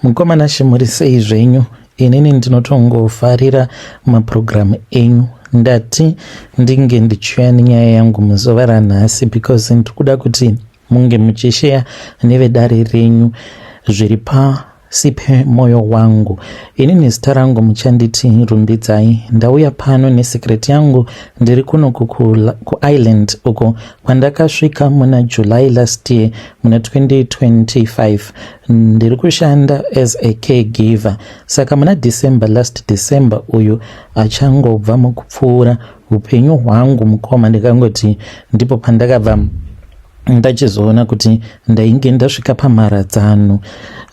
Mukoma Nashe muri sei zvenyu? Inini ndinotongofarira mapurogiramu enyu. Ndati ndinge ndichiuya nenyaya yangu muzuva ranhasi because ndiri kuda kuti munge muchisheya nevedare renyu zviri pasi pemoyo wangu. Inini zita rangu muchanditi Rumbidzai. Ndauya pano nesecret yangu, ndiri kuno kuIreland uko kwandakasvika muna July last year muna 2025. Ndiri kushanda as a caregiver. Saka muna December, last December uyu achangobva mukupfuura, upenyu hwangu mukoma, ndikangoti ndipo pandakabva ndachizoona kuti ndainge ndasvika pamharadzano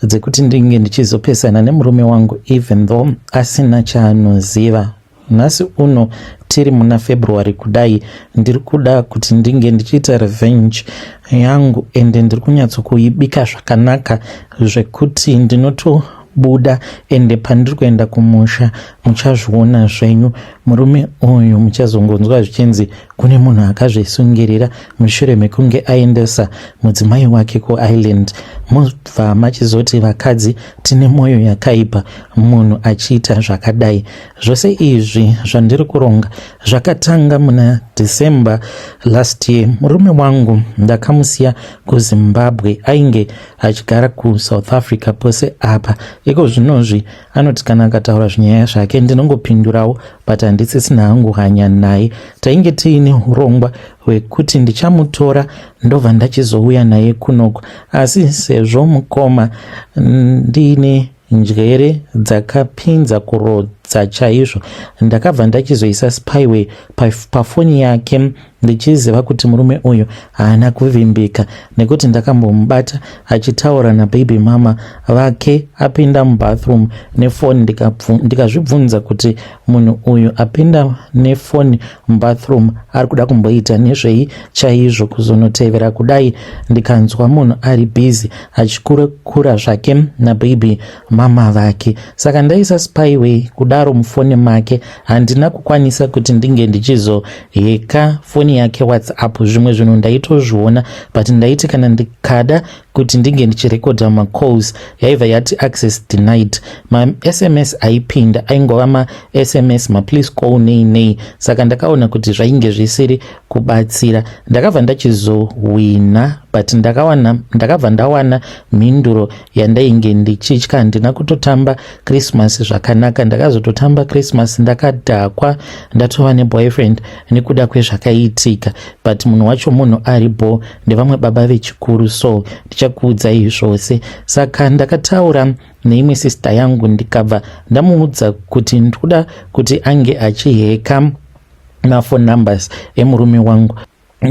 dzekuti ndinge ndichizopesana nemurume wangu, even though asina chaanoziva. Nhasi uno tiri muna February kudai, ndiri kuda kuti ndinge ndichiita revenge yangu, ende ndiri kunyatsokuibika zvakanaka zvekuti ndinotobuda, ende pandiri kuenda kumusha muchazviona zvenyu. Murume uyu muchazongonzwa zvichinzi kune munhu akazvisungirira mushure mekunge aendesa mudzimai wake kuIreland. Mubva machizoti vakadzi tine mwoyo yakaipa, munhu achiita zvakadai. Zvose izvi zvandiri kuronga zvakatanga muna December last year. Murume wangu ndakamusiya kuZimbabwe, ainge achigara kuSouth Africa pose apa. Iko zvinozvi anoti kana akataura zvinyaya zvake ndinongopindurawo, but handisisina hangu hanya naye. Tainge tiine urongwa hwekuti ndichamutora ndobva ndachizouya naye kunoko, asi sezvo mukoma ndiine njere dzakapinza kurodza chaizvo, ndakabva ndachizoisa spyware pafoni yake, ndichiziva kuti murume uyu haana kuvimbika, nekuti ndakambomubata achitaura nababy mama vake apinda mubathroom nefoni. Ndikazvibvunza kuti munhu uyu apinda nefoni mubathroom ari kuda kumboita nezvei chaizvo. Kuzonotevera kudai ndikanzwa munhu ari busy achikurukura zvake nababy mama vake. Saka ndaisa spyware kudaro mufoni make, handina kukwanisa kuti ndinge ndichizoheka foni yake WhatsApp. Zvimwe zvinhu ndaitozviona, but ndaiti kana ndikada kuti ndinge ndichirekodha macalls yaibva yati access denied. MaSMS aipinda aingova maSMS maplease call nei nei. Saka ndakaona kuti zvainge zvisiri kubatsira. Ndakabva ndachizohwina, but ndakabva ndawana mhinduro yandainge ndichitya. Handina kutotamba Christmas zvakanaka. Ndakazototamba Christmas ndakadhakwa, ndatova neboyfriend nekuda kwezvakaitika. But munhu wacho munhu aribo, ndevamwe baba vechikuru, so ndichakuudzai zvose. Saka ndakataura neimwe sister yangu, ndikabva ndamuudza kuti ndikuda kuti ange achiheka maphone numbers emurume wangu.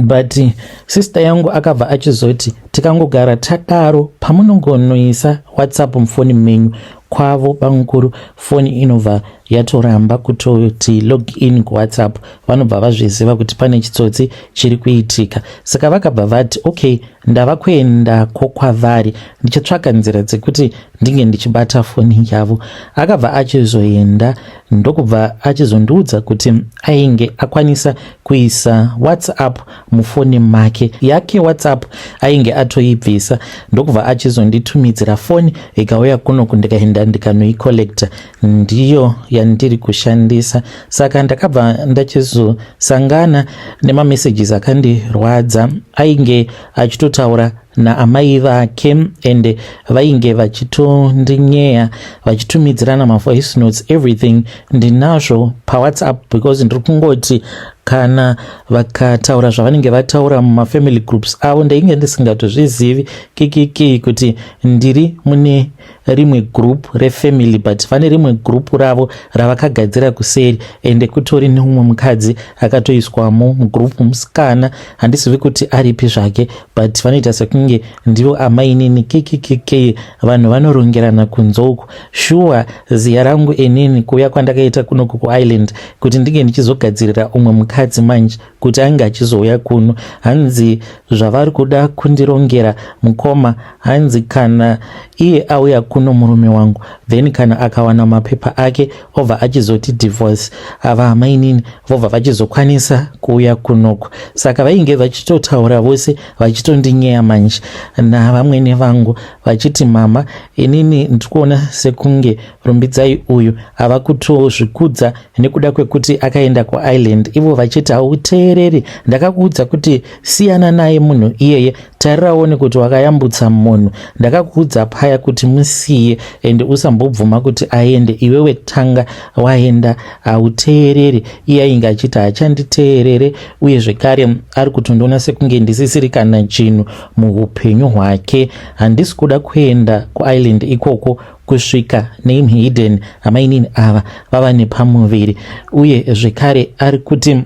But sister yangu akabva achizoti tikangogara tadaro, pamunongonoisa WhatsApp mufoni menyu kwavo bamukuru, foni inobva yatoramba kutoti log in kuWhatsApp, vanobva vazviziva kuti pane chitsotsi chiri kuitika. Saka vakabva vati okay, ndava kuendako kwavari, ndichitsvaka nzira dzekuti ndinge ndichibata foni yavo. Akabva achizoenda, ndokubva achizondiudza kuti ainge akwanisa kuisa WhatsApp mufoni make. Yake WhatsApp ainge atoibvisa, ndokubva achizonditumidzira foni, ikauya kunoku, ndikaenda ndikanoicollecta, ndiyo yandiri kushandisa. Saka ndakabva ndachizosangana nemamessages akandirwadza. Ainge achitotaura naamai vake, ende vainge vachitondinyeya, vachitumidzirana mavoice notes. Everything ndinazvo paWhatsApp, because ndiri kungoti kana vakataura zvavanenge vataura mumafamily groups avo, ndainge ndisingatozvizivi kikiki kuti ndiri mune rimwe group refamily, but vane rimwe group ravo ravakagadzira kuseri, ende kutori neumwe mukadzi akatoiswamo mugroup, musikana, handizivi kuti aripi zvake, but vanoita sekunge ndivo amainini kikikiki. Vanhu vanorongerana kunze uku shuwa. Ziya rangu enini kuuya kwandakaita kunoku kuIreland kuti ndinge ndichizogadzirira umwe mukadzi manje kuti ange achizouya kuno. Hanzi zvavari kuda kundirongera mukoma, hanzi kana iye auya kuno murume wangu, then kana akawana mapepa ake obva achizoti divorce, ava amainini vobva vachizokwanisa kuuya kunoku. Saka vainge vachitotaura vose vachitondinyeya manje. manje navamwene vangu vachiti, "Mama, inini ndiri kuona sekunge Rumbidzai uyu ava kutozvikudza nekuda kwekuti akaenda kuIreland." Ivo vachiti, "Hauteereri, ndakakuudza kuti siyana naye munhu iyeye. Tariraone kuti wakayambutsa munhu. Ndakakuudza paya kuti musiye ende usambobvuma kuti aende. Iwewe tanga waenda, hauteereri." Iye ainge achiti haachanditeerere, uye zvekare ari kutondiona sekunge ndisisiri kana chinhu muupenyu hwake. Handisi kuda kuenda kuIreland ikoko kusvika name hidden amainini ava vava nepamuviri. Uye zvekare ari kuti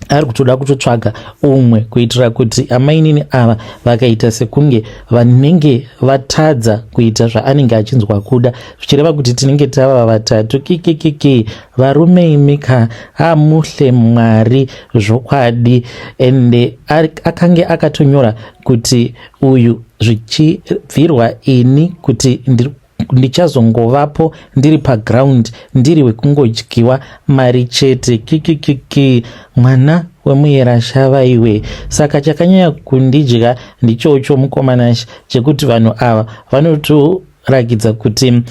ari kutoda kutotsvaga umwe kuitira kuti amainini ava vakaita sekunge vanenge vatadza kuita zvaanenge achinzwa kuda, zvichireva kuti tinenge tava vatatu. Kikikiki, varume imika, amuhle Mwari zvokwadi." Ende akange akatonyora kuti uyu zvichibvirwa ini kuti ndichazongovapo ndiri paground, ndiri wekungodyiwa mari chete. Kikikiki, mwana wemuyera shava iwe. Saka chakanyanya kundidya ndichocho, mukomanashi, chekuti vanhu ava vanotoratidza kuti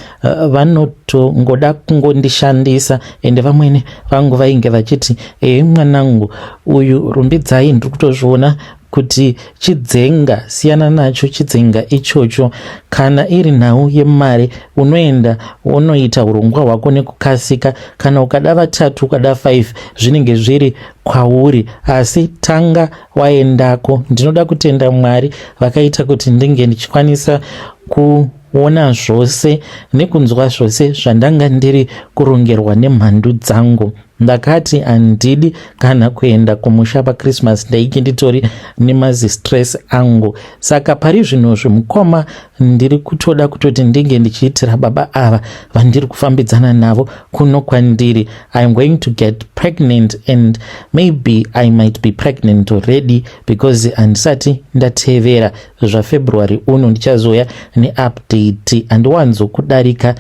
vanotongoda kungondishandisa. Ende vamwene vangu vainge vachiti, "Ee, mwanangu uyu Rumbidzai, ndiri kutozviona kuti chidzenga, siyana nacho chidzenga ichocho. Kana iri nhau yemari, unoenda unoita urongwa hwako nekukasika. Kana ukada vatatu, ukada 5, zvinenge zviri kwauri, asi tanga waendako." Ndinoda kutenda Mwari vakaita kuti ndinge ndichikwanisa kuona zvose nekunzwa zvose zvandanga ndiri kurongerwa nemhandu dzangu. Ndakati handidi kana kuenda kumusha paChristmas, ndainge nditori nemazistress angu. Saka pari zvino zvemukoma, ndiri kutoda kutoti ndinge ndichiitira baba ava vandiri kufambidzana navo kuno kwandiri. I am going to get pregnant and maybe I might be pregnant already because handisati ndatevera zvaFebruary uno. Ndichazoya neupdate. Handiwanzokudarika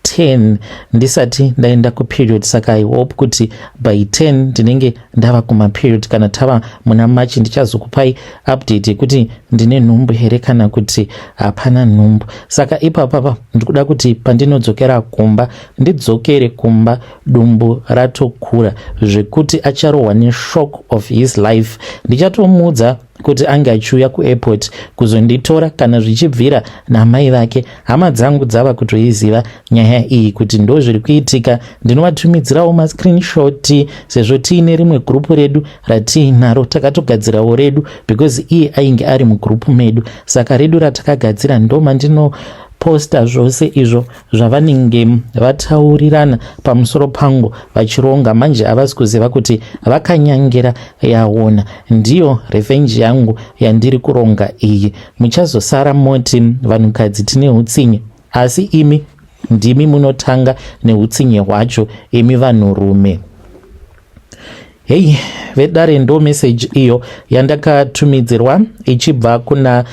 10 ndisati ndaenda kuperiod, saka I hope kuti by 10 ndinenge ndava kumaperiod. Kana tava muna March, ndichazokupai update yekuti ndine nhumbu here kana kuti hapana nhumbu. Saka ipapapa ndikuda kuti pandinodzokera kumba, ndidzokere kumba dumbu ratokura zvekuti acharohwa neshock of his life. Ndichatomuudza kuti ange achiuya kuairport kuzonditora kana zvichibvira namai vake. Hama dzangu dzava kutoiziva nyaya iyi kuti ndo zviri kuitika. Ndinovatumidzirawo mascreenshot sezvo tiine rimwe gurupu redu ratiinaro, takatogadzirawo redu because iye ainge ari mugurupu medu. Saka redu ratakagadzira ndo mandino posta zvose izvo zvavanenge vataurirana pamusoro pangu vachironga. Manje havasi kuziva kuti vakanyangira yaona. Ndiyo revenge yangu yandiri kuronga iyi. Muchazosara moti vanhukadzi tine utsinye, asi imi ndimi munotanga neutsinye hwacho, imi vanhurume." Hei vedare, ndo meseji iyo yandakatumidzirwa ichibva kuna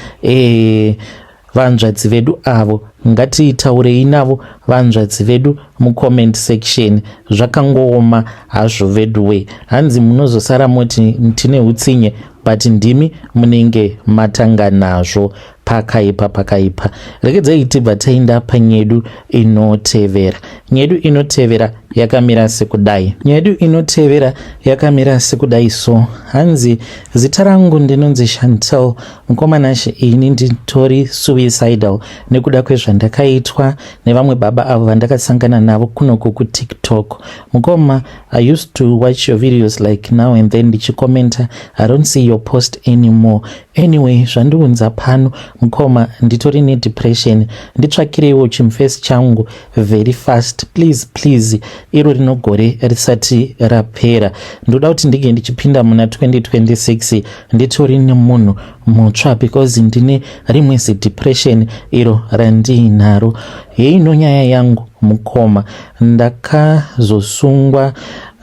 vanzvadzi vedu avo. Ngatitaurei navo vanzvadzi vedu mucomment section. Zvakangooma hazvo veduwe. Hanzi munozosara moti tine utsinye, but ndimi munenge matanga nazvo. Pakaipa, pakaipa. Rekedzai tibva taenda panyedu inotevera. Nyedu inotevera yakamira sekudai. Nyedu inotevera yakamira sekudai. So hanzi, "Zita rangu ndinonzi Chantel. Mukomanashe, ini nditori suicidal nekuda kwezvandakaitwa nevamwe baba avo vandakasangana navo kunoku kuTikTok. Mukoma, I used to watch your videos like now and then ndichikomenta. I don't see your post anymore. Anyway, zvandiunza pano, mukoma, nditori nedepression. Nditsvakireiwo chimufesi changu very fast, please, please, iro rino gore risati rapera. Ndoda kuti ndinge ndichipinda muna 2026 nditori nemunhu mutsva because ndine rimwe zidepression iro randiinaro. Heino nyaya yangu, mukoma. Ndakazosungwa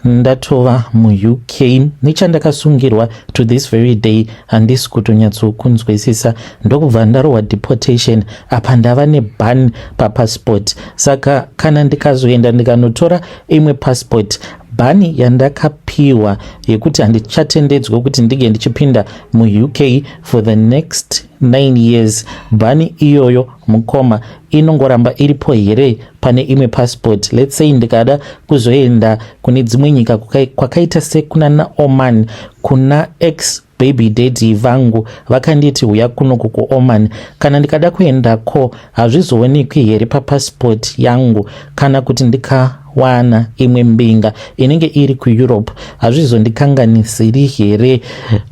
ndatova muUK. Nechandakasungirwa, to this very day handisi kutonyatsokunzwisisa. Ndokubva ndarohwa deportation. Apa ndava neban papassport, saka kana ndikazoenda ndikanotora imwe passport, Ban yandakapiwa yekuti handichatendedzwa kuti ndinge ndichipinda muUK for the next 9 years, ban iyoyo, mukoma, inongoramba iripo here pane imwe passport? Let's say ndikada kuzoenda kune dzimwe nyika kwakaita sekuna naOman, kuna ex baby daddy vangu vakanditi uya kunoku kuOman, kana ndikada kuendako hazvizoonekwi here papassport yangu? Kana kuti ndikawana imwe mbinga inenge iri kuEurope, hazvizondikanganisiri here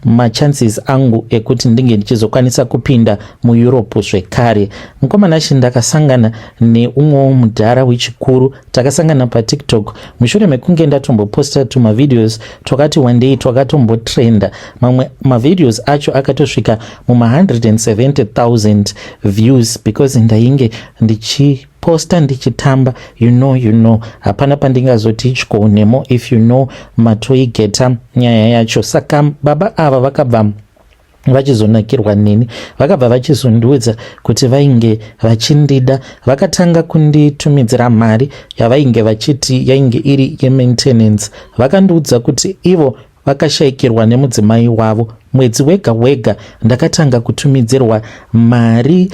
machances angu ekuti ndinge ndichizokwanisa kupinda muEurope zvekare? Mukoma Nashe, ndakasangana neumwewo mudhara wechikuru. Takasangana paTikTok mushure mekunge ndatomboposta tumavideos twakati wandei twakatombotrenda. Mamwe mavideos acho akatosvika muma170 000 views because ndainge ndichiposta ndichitamba. Hapana pandingazoti tyo nemo. If you know, matoigeta nyaya yacho. Saka baba ava vakabva vachizonakirwa neni, vakabva vachizondiudza kuti vainge vachindida. Vakatanga kunditumidzira mari yavainge vachiti yainge iri yemaintenance. Vakandiudza kuti ivo vakashayikirwa nemudzimai wavo. Mwedzi wega wega ndakatanga kutumidzirwa mari.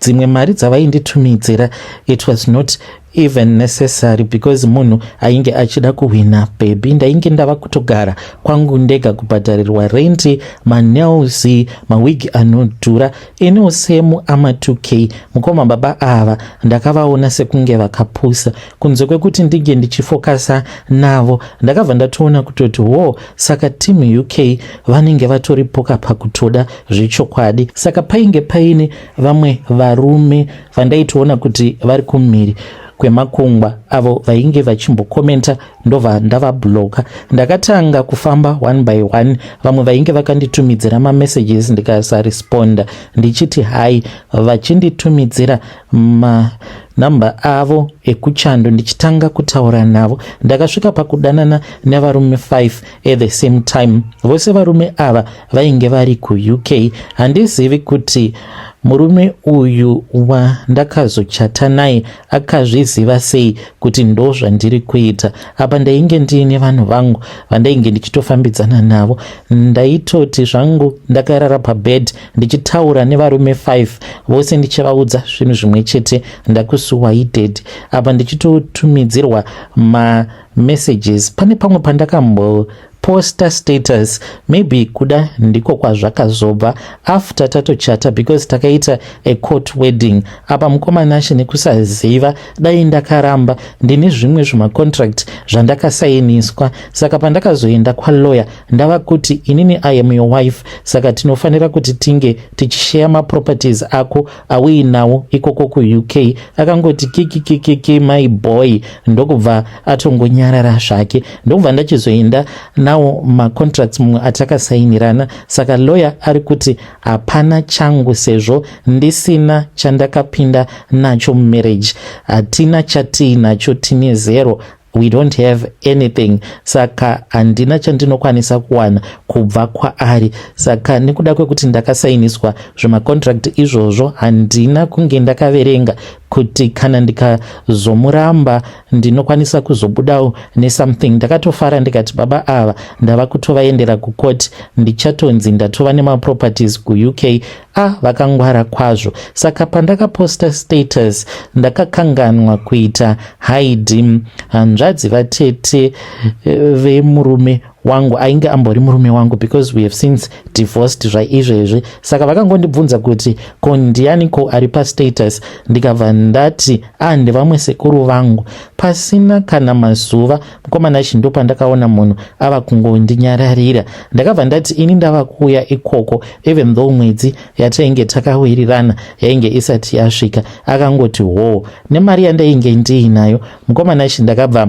Dzimwe mari dzavainditumidzira, it was not even necessary because munhu ainge achida kuhwina baby. Ndainge ndava kutogara kwangu ndega, kubhadharirwa renti, manails, mawigi anodhura, iniwo semu ama2K. Mukoma, baba ava ndakavaona sekunge vakapusa. Kunze kwekuti ndinge ndichifokasa navo, ndakabva ndatoona kutoti wo, saka team UK vanenge vatoripoka pakutoda zvechokwadi. Saka painge paine vamwe varume vandaitoona kuti vari kumhiri kwemakungwa, avo vainge vachimbokomenta, ndobva ndavabloka. Ndakatanga kufamba one by one. Vamwe vainge vakanditumidzira mamessages, ndikasaresponda ndichiti hai, vachinditumidzira manhamba avo ekuchando, ndichitanga kutaura navo. Ndakasvika pakudanana nevarume 5 at the same time. Vose varume ava vainge vari kuUK. Handizivi kuti murume uyu wandakazochata naye akazviziva sei kuti ndo zvandiri kuita. Apa ndainge ndiine vanhu vangu vandainge ndichitofambidzana navo. Ndaitoti zvangu ndakarara pabed ndichitaura nevarume 5 vose, ndichivaudza zvinhu zvimwe chete: "Ndakusuwai, daddy." Apa ndichitotumidzirwa mamessages. Pane pamwe pandakambo posta status, maybe kuda ndiko kwazvakazobva after tatochata, because takaita a court wedding. Apa, mukoma Nashe, nekusaziva, dai ndakaramba. Ndine zvimwe zvimacontract zvandakasainiswa. Saka pandakazoenda kwalawyer, ndava kuti inini I am your wife, saka tinofanira kuti tinge tichisheya maproperties ako auinawo ikoko kuUK. Akangoti, "Kikikikiki, my boy," ndokubva atongonyarara zvake. Ndokubva ndachizoenda nawo macontracts mumwe atakasainirana. Saka lawyer ari kuti hapana changu sezvo ndisina chandakapinda nacho mumarriage. Hatina chatiinacho, tine zero, we don't have anything. Saka handina chandinokwanisa kuwana kubva kwaari. Saka nekuda kwekuti ndakasainiswa zvemacontract izvozvo, handina kunge ndakaverenga kuti kana ndikazomuramba ndinokwanisa kuzobudawo nesomething. Ndakatofara, ndikati baba ava ndava kutovaendera kukoti, ndichatonzi ndatova nemaproperties kuUK. A, vakangwara kwazvo. Saka pandakaposta status, ndakakanganwa kuita hide hanzvadzi vatete vemurume wangu, ainge ambori murume wangu, because we have since divorced zvaizvezvi. Saka vakangondibvunza kuti ko ndiani ko ari pastatus? Ndikabva ndati a, ndevamwe sekuru vangu. Pasina kana mazuva, mukoma Nashe, ndo pandakaona munhu ava kungondinyararira. Ndakabva ndati ini ndava kuuya ikoko, even though mwedzi yatainge takawirirana yainge isati yasvika. Akangoti hoo. Nemari yandainge ndiinayo, mukoma Nashe, ndakabva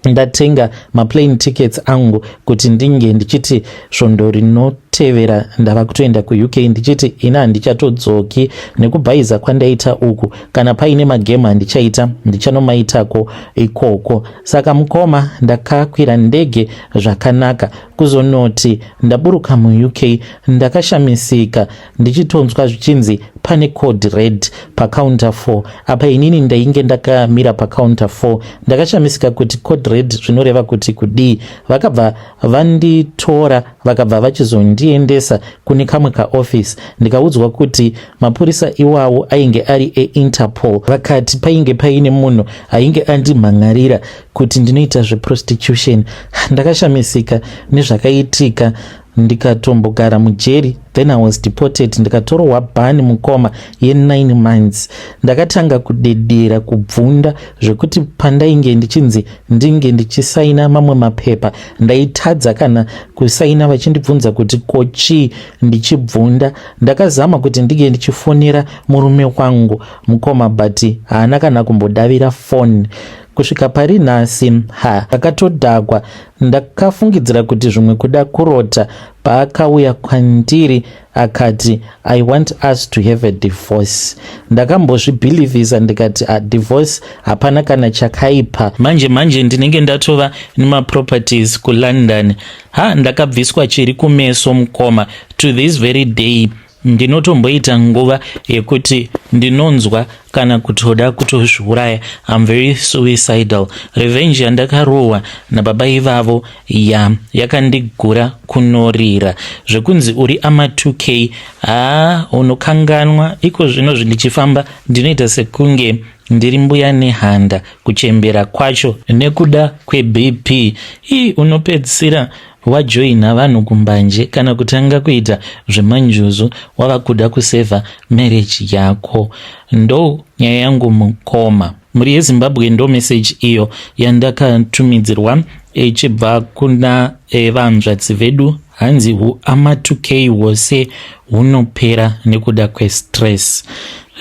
ndatenga maplane tickets angu kuti ndinge ndichiti svondo rinotevera ndava kutoenda kuUK, ndichiti ini handichatodzoki nekubhaiza kwandaita uku. Kana paine magemu handichaita, ndichanomaitako ikoko. Saka mukoma, ndakakwira ndege zvakanaka. Kuzonoti ndaburuka muUK, ndakashamisika ndichitonzwa zvichinzi Pane code red pacounter 4. Apa inini ndainge ndakamira pacounter 4. Ndakashamisika kuti code red zvinoreva kuti kudii. Vakabva vanditora, vakabva vachizondiendesa kune kamwe kaofisi, ndikaudzwa kuti mapurisa iwawo ainge ari eInterpol. Vakati painge paine munhu ainge andimhan'arira kuti ndinoita zveprostitution. Ndakashamisika nezvakaitika, ndikatombogara mujeri. Then I was deported, ndikatorohwa bhani, mukoma, ye9 months. Ndakatanga kudedera, kubvunda, zvekuti pandainge ndichinzi ndinge ndichisaina mamwe mapepa, ndaitadza kana kusaina. Vachindibvunza kuti kochii, ndichibvunda. Ndakazama kuti ndinge ndichifonera murume wangu, mukoma, but haana kana kumbodavira foni kusvika pari nhasi. Ha, akatodhakwa. Ndakafungidzira kuti zvimwe kuda kurota paakauya kwandiri akati, "I want us to have a divorce." Ndakambozvibhilivhisa, ndikati, "A divorce hapana kana chakaipa. Manje manje ndinenge ndatova nemaproperties kuLondon." Ha, ndakabviswa chiri kumeso, mukoma. To this very day ndinotomboita nguva yekuti ndinonzwa kana kutoda kutozviuraya. I'm very suicidal. Revenge yandakarohwa nababa ivavo ya yakandigura kunorira zvekunzi uri ama 2K. Haa, unokanganwa. Iko zvino zvindichifamba ndinoita sekunge ndiri mbuya nehanda, kuchembera kwacho nekuda kweBP. Ii, unopedzisira wajoina vanhu kumbanje kana kutanga kuita zvemanjuzu, wava kuda kusevha marriage yako. Ndo nyaya yangu, mukoma. Mhuri yeZimbabwe, ndo meseji iyo yandakatumidzirwa ichibva kuna vanzvadzi vedu. Hanzi huama 2K hwose hunopera nekuda kwestress.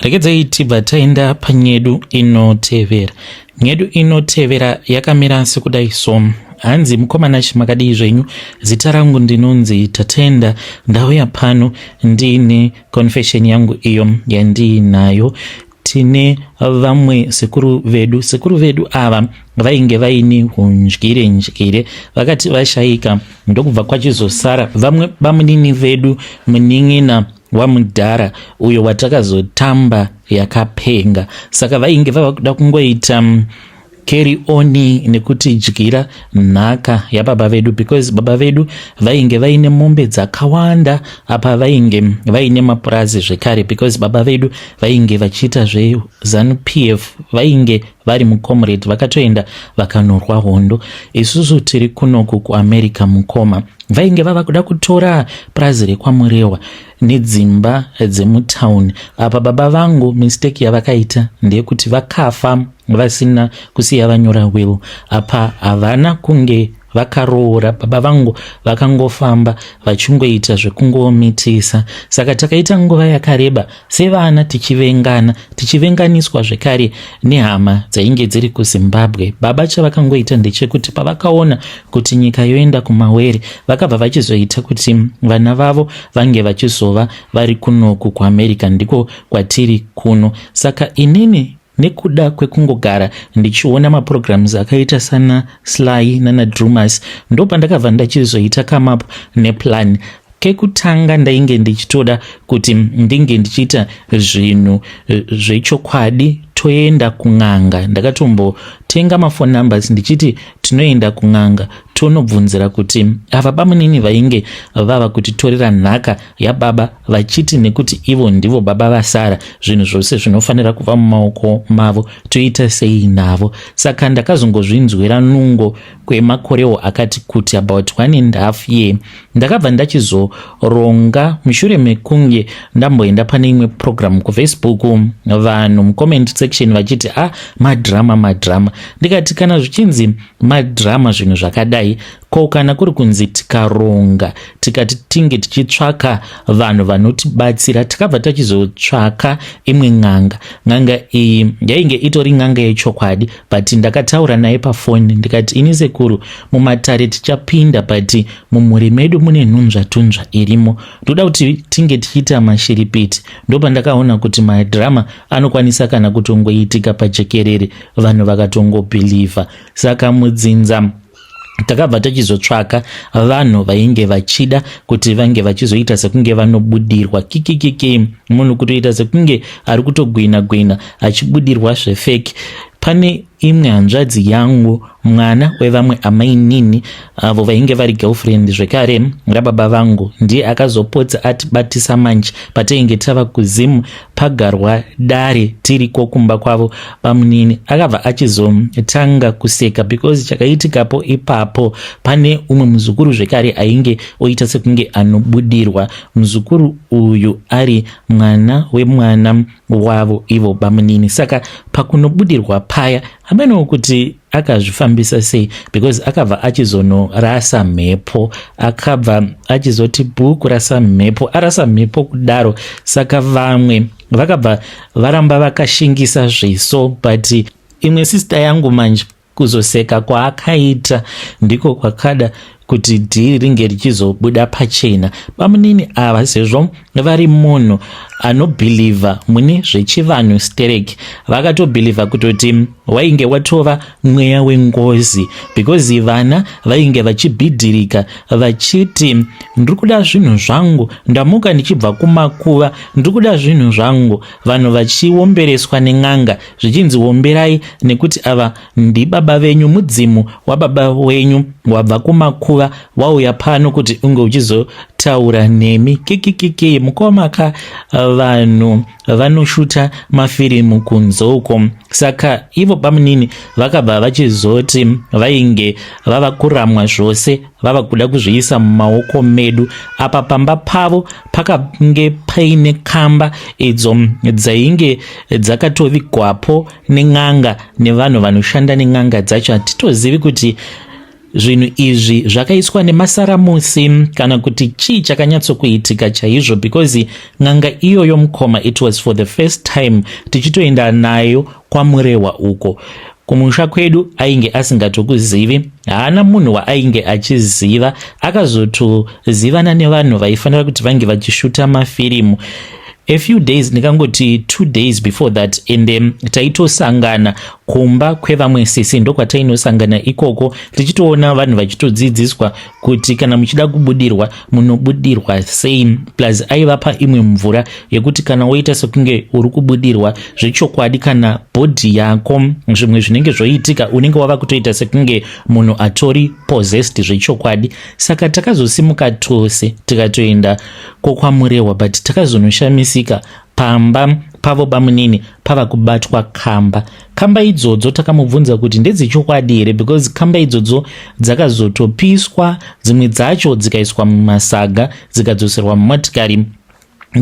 Regedzai tibva taenda panyedu inotevera. Nyedu inotevera yakamira sekudai so. Hanzi, "Mukomana, chimakadii zvenyu? Zita rangu ndinonzi Tatenda. Ndauya pano ndiine confession yangu iyo yandiinayo. Tine vamwe sekuru vedu. Sekuru vedu ava vainge vaine undyire ndyire. Vakati vashayika, ndokubva kwachizosara vamwe bamunini vedu, munin'ina wamudhara uyo watakazotamba yakapenga. Saka vainge vava kuda kungoita carry on nekutidyira nhaka yababa vedu, because baba vedu vainge vaine mombe dzakawanda. Apa vainge vaine mapurazi zvekare, because baba vedu vainge vachiita zveZANU PF, vainge vari mucomrade, vakatoenda vakanorwa hondo. Isusu tiri kunoku kuAmerica, mukoma. Vainge vava kuda kutora purazi rekwaMurewa nedzimba dzemutauni. Apa baba vangu mistake yavakaita ndeyekuti vakafa vasina kusiya vanyora will. Apa havana kunge vakaroora. Baba vangu vakangofamba vachingoita zvekungomitisa. Saka takaita nguva yakareba sevana tichivengana, tichivenganiswa zvekare nehama dzainge dziri kuZimbabwe. Baba chavakangoita ndechekuti pavakaona kuti nyika yoenda kumawere, vakabva vachizoita kuti vana vavo vange vachizova vari kunoku kuAmerica, ndiko kwatiri kuno. Saka inini nekuda kwekungogara ndichiona maprograms akaita sana Sly nana Drumas, ndopandakabva ndachizoita come up neplan. Kekutanga ndainge ndichitoda kuti ndinge ndichiita zvinhu zvechokwadi, toenda kun'anga. Ndakatombotenga maphone numbers ndichiti tinoenda kun'anga, tonobvunzira kuti ava bamunini vainge vava kutitorera nhaka yababa, vachiti nekuti ivo ndivo baba vasara, zvinhu zvose zvinofanira kuva mumaoko mavo, toita sei navo? Saka ndakazongozvinzwira nungo kwemakorewo akati kuti, about one and half year. Ndakabva ndachizoronga mushure mekunge ndamboenda pane imwe program kuFacebook, vanhu mucomment section vachiti, 'A ah, madrama, madrama.' Ndikati kana zvichinzi madrama zvinhu zvakadai, ko kana kuri kunzi tikaronga, tikati tinge tichitsvaka vanhu vanotibatsira?" Takabva tachizotsvaka imwe n'anga. N'anga iyi yainge itori n'anga yechokwadi, but ndakataura naye pafoni ndikati, "Ini sekuru, mumatare tichapinda, but mumhuri medu mune nhunzvatunzva irimo. Ndoda kuti tinge tichiita mashiripiti." Ndopandakaona kuti madrama anokwanisa kana kutongoitika pajekerere, vanhu vakatongobhilivha. Saka mudzinza Takabva tachizotsvaka vanhu vainge vachida kuti vange vachizoita sekunge vanobudirwa. Kikikiki, munhu kutoita sekunge ari kutogwina gwina achibudirwa zvefeki. Pane imwe hanzvadzi yangu, mwana wevamwe amainini avo vainge vari girlfriend zvekare rababa vangu, ndiye akazopotsa atibatisa manje patainge tava kuZimu, pagarwa dare tiriko kumba kwavo. Bamunini akabva achizotanga kuseka because chakaitikapo ipapo, pane umwe muzukuru zvekare ainge oita sekunge anobudirwa. Muzukuru uyu ari mwana wemwana wavo ivo bamunini. Saka pakunobudirwa paya, hamenowo kuti akazvifambisa sei, because akabva achizonorasa mhepo, akabva achizoti bhuku rasa mhepo, arasa mhepo kudaro. Saka vamwe vakabva varamba vakashingisa zviso, but imwe sister yangu manje, kuzoseka kwaakaita ndiko kwakada kuti dhiri ringe richizobuda pachena. Bamunini ava, sezvo vari munhu anobhilivha mune zvechivanhu sterek, vakatobhilivha kutoti wainge watova mweya wengozi, because vana vainge vachibhidhirika vachiti, "Ndiri kuda zvinhu zvangu, ndamuka ndichibva kumakuva, ndiri kuda zvinhu zvangu." Vanhu vachiombereswa nen'anga zvichinzi, "Omberai nekuti ava ndibaba venyu, mudzimu wababa wenyu wabva kumakuva wauya pano kuti unge uchizotaura nemi." Kikikiki, mukomaka, vanhu vanoshuta mafirimu kunze uko. Saka ivo bamunini vakabva vachizoti vainge vava kuramwa zvose, vava kuda kuzviisa mumaoko medu. Apa pamba pavo pakange paine kamba idzo dzainge dzakatovigwapo nen'anga nevanhu vanoshanda nen'anga dzacho. Hatitozivi kuti zvinhu izvi zvakaiswa nemasaramusi kana kuti chii chakanyatsokuitika chaizvo, because n'anga iyoyo, mukoma, it was for the first time tichitoenda nayo kwaMurehwa uko kumusha kwedu. Ainge asingatokuzivi, haana munhu waainge achiziva. Akazotozivana nevanhu vaifanira kuti vange vachishuta mafirimu a few days, ndingangoti 2 days before that. Ende taitosangana kumba kwevamwe sisi, ndokwatainosangana ikoko, tichitoona vanhu vachitodzidziswa kuti kana muchida kubudirwa munobudirwa sei. Plus aivapa imwe mvura yekuti kana woita sekunge uri kubudirwa zvechokwadi, kana body yako zvimwe zvinenge zvoitika, unenge wava kutoita sekunge munhu atori possessed zvechokwadi. Saka takazosimuka tose tikatoenda kokwaMurehwa, but takazonoshamisika pamba pavo bamunini pava kubatwa kamba. Kamba idzodzo takamubvunza kuti ndedzechokwadi here, because kamba idzodzo dzakazotopiswa, dzimwe dzacho dzikaiswa mumasaga, dzikadzoserwa mumotikari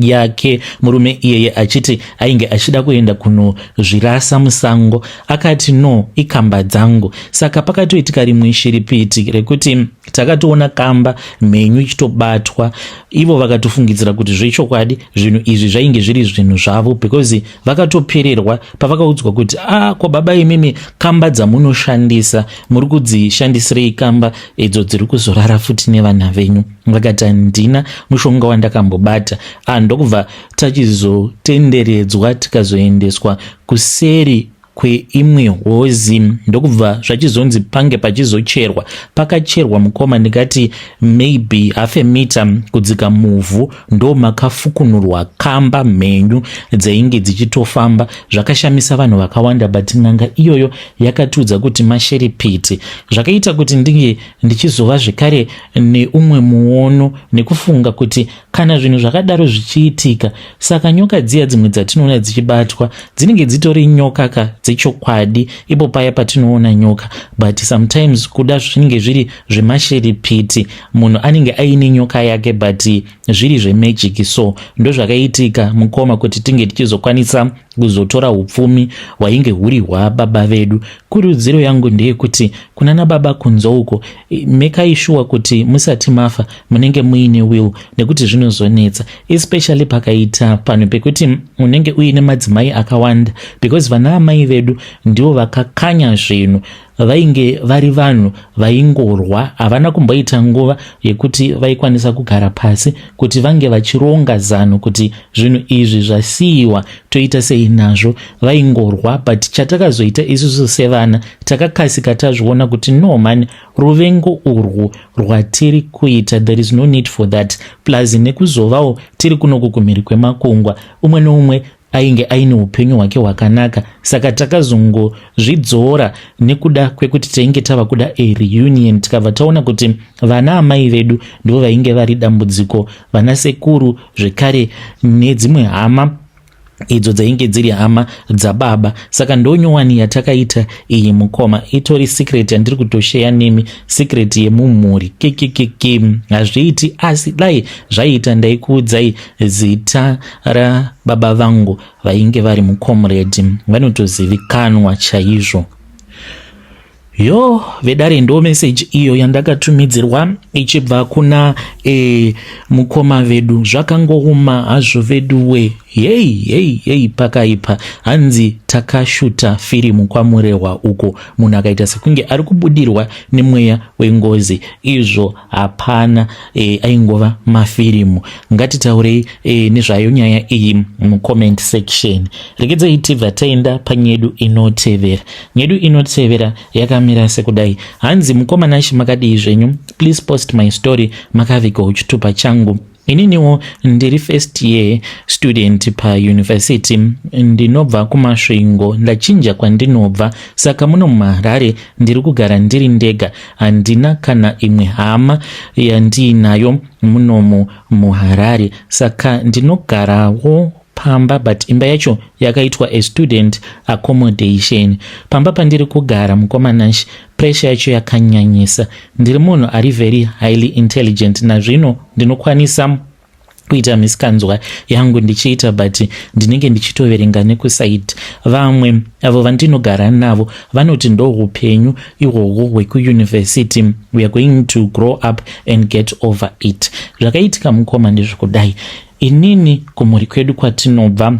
yake murume iyeye, achiti ainge achida kuenda kunozvirasa musango. Akati, "No, ikamba dzangu." Saka pakatoitika rimwe shiripiti rekuti takatoona kamba mhenyu ichitobatwa. Ivo vakatofungidzira kuti zvechokwadi zvinhu izvi zvainge zviri zvinhu zvavo, because vakatopererwa pavakaudzwa kuti, "A ah, ko baba imimi, kamba dzamunoshandisa muri kudzishandisirei, kamba idzo dziri kuzorara futi nevana venyu?" Vakati, "Handina mushonga wandakambobata." Ah, ndokubva tachizotenderedzwa, tikazoendeswa kuseri kweimwe hozi, ndokubva zvachizonzi pange pachizocherwa. Pakacherwa, mukoma, ndikati maybe half a meter kudzika muvhu, ndo makafukunurwa kamba mhenyu dzainge dzichitofamba. Zvakashamisa vanhu vakawanda, but n'anga iyoyo yakatiudza kuti masheripiti. Zvakaita kuti ndinge ndichizova zvekare neumwe muono nekufunga kuti kana zvinhu zvakadaro zvichiitika, saka nyoka dziya dzimwe dzatinoona dzichibatwa dzinenge dzitori nyoka ka dzechokwadi ipo paya patinoona nyoka. But sometimes kuda zvinenge zviri zvemashiripiti, munhu anenge aine nyoka yake, but zviri zvemagic. So ndozvakaitika, mukoma, kuti tinge tichizokwanisa kuzotora upfumi hwainge huri hwababa vedu. Kurudziro yangu ndeyekuti kuna nababa kunze uko, mekai sure kuti musati mafa munenge muine will, nekuti zvinozonetsa, especially pakaita panhu pekuti unenge uine madzimai akawanda, because vana amai vedu ndivo vakakanya zvinhu. Vainge vari vanhu vaingorwa, havana kumboita nguva yekuti vaikwanisa kugara pasi kuti vange vachironga zano kuti zvinhu izvi zvasiyiwa toita sei nazvo. Vaingorwa, but chatakazoita isusu sevana, takakasika tazviona kuti no man, ruvengo urwu rwatiri kuita, there is no need for that. Plus nekuzovawo tiri kunoku kumhiri kwemakungwa, umwe neumwe ainge aine upenyu hwake hwakanaka. Saka takazongozvidzora nekuda kwekuti tainge tava kuda a reunion. Tikabva taona kuti vana amai vedu ndivo vainge vari dambudziko, vana sekuru zvekare nedzimwe hama idzo dzainge dziri hama dzababa. Saka ndonyowani yatakaita iyi, mukoma. Itori secret yandiri kutosheya nemi, secret yemumhuri. Kekekeke, hazviiti, asi dai zvaiita ndaikuudzai zita rababa vangu vainge vari mucomrade, vanotozivikanwa chaizvo. Yo vedare, ndo meseji iyo yandakatumidzirwa ichibva kuna mukoma vedu. Zvakangouma hazvo veduwe. Hei hei hei, pakaipa. Hanzi takashuta firimu kwaMurehwa uko, munhu akaita sekunge ari kubudirwa nemweya wengozi. Izvo hapana, aingova mafirimu. Ngatitaurei nezvayo nyaya iyi mucomment section. Regedzai tibva taenda panyedu inotevera. Nyedu inotevera yakamira sekudai. Hanzi, "Mukoma Nashi, makadii zvenyu? Please post my story. Makavigawo chitupa changu. Ininiwo ndiri first year student pauniversity, ndinobva kuMasvingo. Ndachinja kwandinobva, saka muno muHarare ndiri kugara ndiri ndega. Handina kana imwe hama yandiinayo munomu muHarare, saka ndinogarawo pamba, but imba yacho yakaitwa a student accommodation. Pamba pandiri kugara, mukoma Nashi, pressure yacho yakanyanyisa. Ndiri munhu ari very highly intelligent. Nazvino ndinokwanisa kuita misikanzwa yangu ndichiita, but ndinenge ndichitoverenga nekuside. Vamwe avo vandinogara navo vanoti ndo upenyu ihwohwo hwekuyunivhesity, we are going to grow up and get over it. Zvakaitika, mukoma, ndezvekudai. Inini kumhuri kwedu kwatinobva,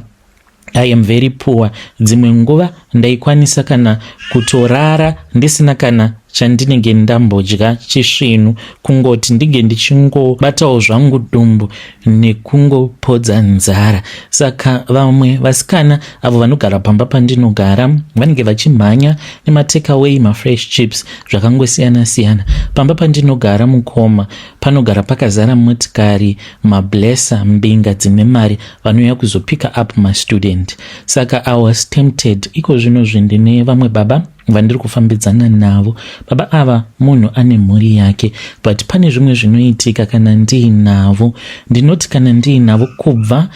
I am very poor. Dzimwe nguva ndaikwanisa kana kutorara ndisina kana chandinenge ndambodya chisvinu, kungoti ndinge ndichingobatawo zvangu dumbu nekungopodza nzara. Saka vamwe vasikana avo vanogara pamba pandinogara vanenge vachimhanya nematakaway, mafresh chips, zvakangosiyana siyana. Pamba pandinogara, mukoma, panogara pakazara motikari, mablesser, mbinga dzine mari vanouya kuzopicka up mastudent. Saka I was tempted. Iko zvino zvindine vamwe baba vandiri kufambidzana navo. Baba ava munhu ane mhuri yake, but pane zvimwe zvinoitika kana ndiinavo. Ndinoti kana ndiinavo, kubva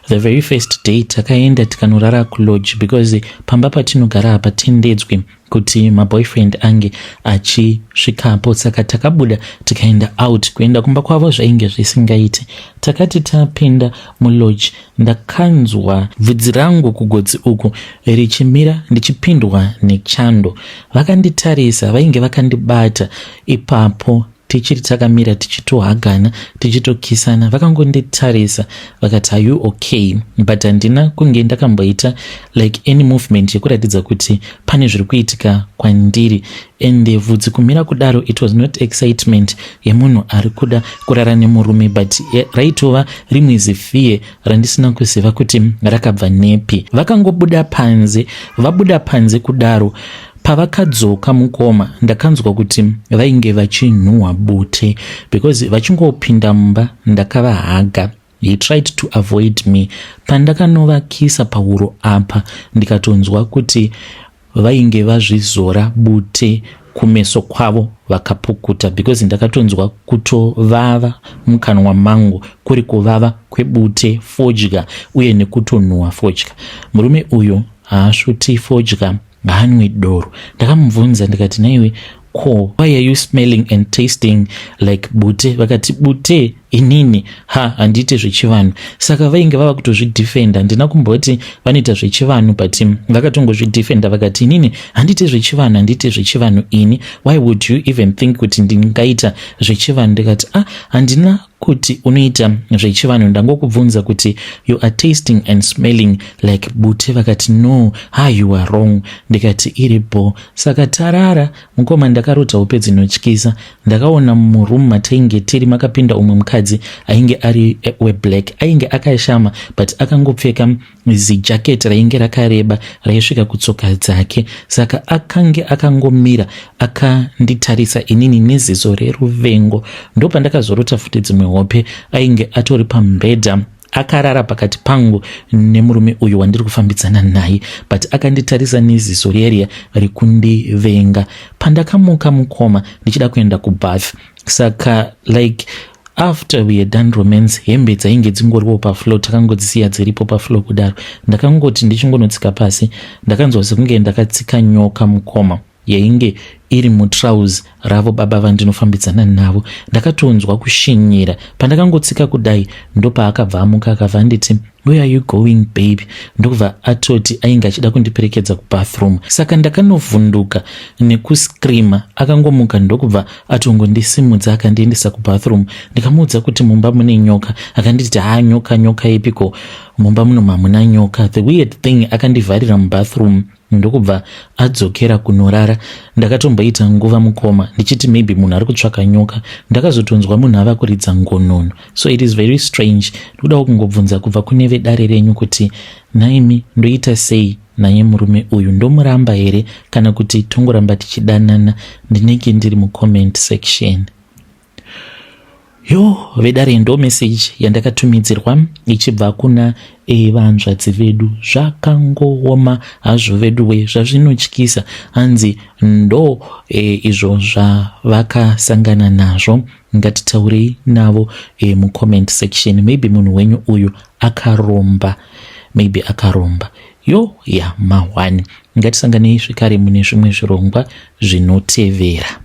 the very first day takaenda tikanorara kulodge, because pamba patinogara hapatendedzwi kuti maboyfriend ange achisvikapo. Saka takabuda tikaenda out. Kuenda kumba kwavo zvainge zvisingaiti. Takati tapinda mulodge, ndakanzwa bvudzi rangu kugotsi uku richimira, ndichipindwa nechando. Vakanditarisa, vainge vakandibata ipapo tichiri takamira, tichitohagana, tichitokisana. Vakangonditarisa vakati, 'Are you okay?' But handina kunge ndakamboita like any movement yekuratidza kuti pane zviri kuitika kwandiri. Ende vhudzi kumira kudaro, it was not excitement yemunhu ari kuda kurara nemurume, but raitova rimwe zifear randisina kuziva kuti rakabva nepi. Vakangobuda panze. Vabuda panze kudaro, pavakadzoka, mukoma, ndakanzwa kuti vainge vachinhuhwa bute, because vachingopinda mumba ndakavahaga. He tried to avoid me. Pandakanovakisa pahuro apa, ndikatonzwa kuti vainge vazvizora bute kumeso kwavo vakapukuta, because ndakatonzwa kutovava mukanwa mangu, kuri kuvava kwebute, fodya uye nekutonhuhwa fodya. Murume uyu haasvuti fodya, haanwi doro. Ndakamubvunza ndikati, 'Naiwe, ko why are you smelling and tasting like bute?' Vakati bute Inini ha, handiite zvechivanhu. Saka vainge vava kutozvidefenda. Handina kumboti vanoita zvechivanhu, but vakatongozvidefenda vakati, "Inini handiite zvechivanhu, handiite zvechivanhu ini. Why would you even think kuti ndingaita zvechivanhu?" Ndikati, "Ah, handina kuti unoita zvechivanhu, ndangokubvunza kuti you are tasting and smelling like bute." Vakati, "No, ha, you are wrong." Ndikati, "Iripo." Saka tarara mukoma, ndakarota hope dzinotyisa. Ndakaona muroom matainge tiri makapinda umwe mukadzi ainge ari weblack, ainge akashama, but akangopfeka zijaketi rainge rakareba raisvika kutsoka dzake. Saka akange akangomira akanditarisa inini neziso reruvengo. Ndopandakazorota futi dzimwe hope, ainge atori pamubhedha akarara pakati pangu nemurume uyu wandiri kufambidzana naye, but akanditarisa neziso reriya rekundivenga. Pandakamuka mukoma, ndichida kuenda kubath, saka like after we had done romance, hembe dzainge dzingoriwo pafloor, takangodzisiya dziripo pafloor kudaro. Ndakangoti ndichingonotsika pasi, ndakanzwa sekunge ndakatsika nyoka mukoma, yainge iri mutrouse ravo baba vandinofambidzana navo. Ndakatonzwa kushinyira. Pandakangotsika kudai, ndopaakabva amuka, akabva anditi, "Where are you going, baby?" Ndokubva atoti ainge achida kundiperekedza kubathroom. Saka ndakanovhunduka nekuscreama. Akangomuka, ndokubva atongondisimudza, akandiendesa kubathroom. Ndikamuudza kuti mumba mune nyoka. Akanditi, "Ha, nyoka? Nyoka ipiko? Mumba muno hamuna nyoka." The weird thing, akandivharira mubathroom, ndokubva adzokera kunorara. Ndakatomboita nguva mukoma ndichiti maybe munhu ari kutsvaka nyoka. Ndakazotonzwa munhu ava kuridza ngonono. So it is very strange. Ndikudawo kungobvunza kubva kune vedare renyu kuti naimi, ndoita sei naye murume uyu? Ndomuramba here kana kuti tongoramba tichidanana? Ndinenge ndiri mucomment section. Yo vedare, ndo message yandakatumidzirwa ichibva kuna vanzvadzi vedu. Zvakangooma hazvo vedu we, zvazvinotyisa. Hanzi ndo izvo zvavakasangana nazvo. Ngatitaurei navo mucomment section. Maybe munhu wenyu uyu akaromba, maybe akaromba. Yo ya, mahwani. Ngatisanganei zvekare mune zvimwe zvirongwa zvinotevera.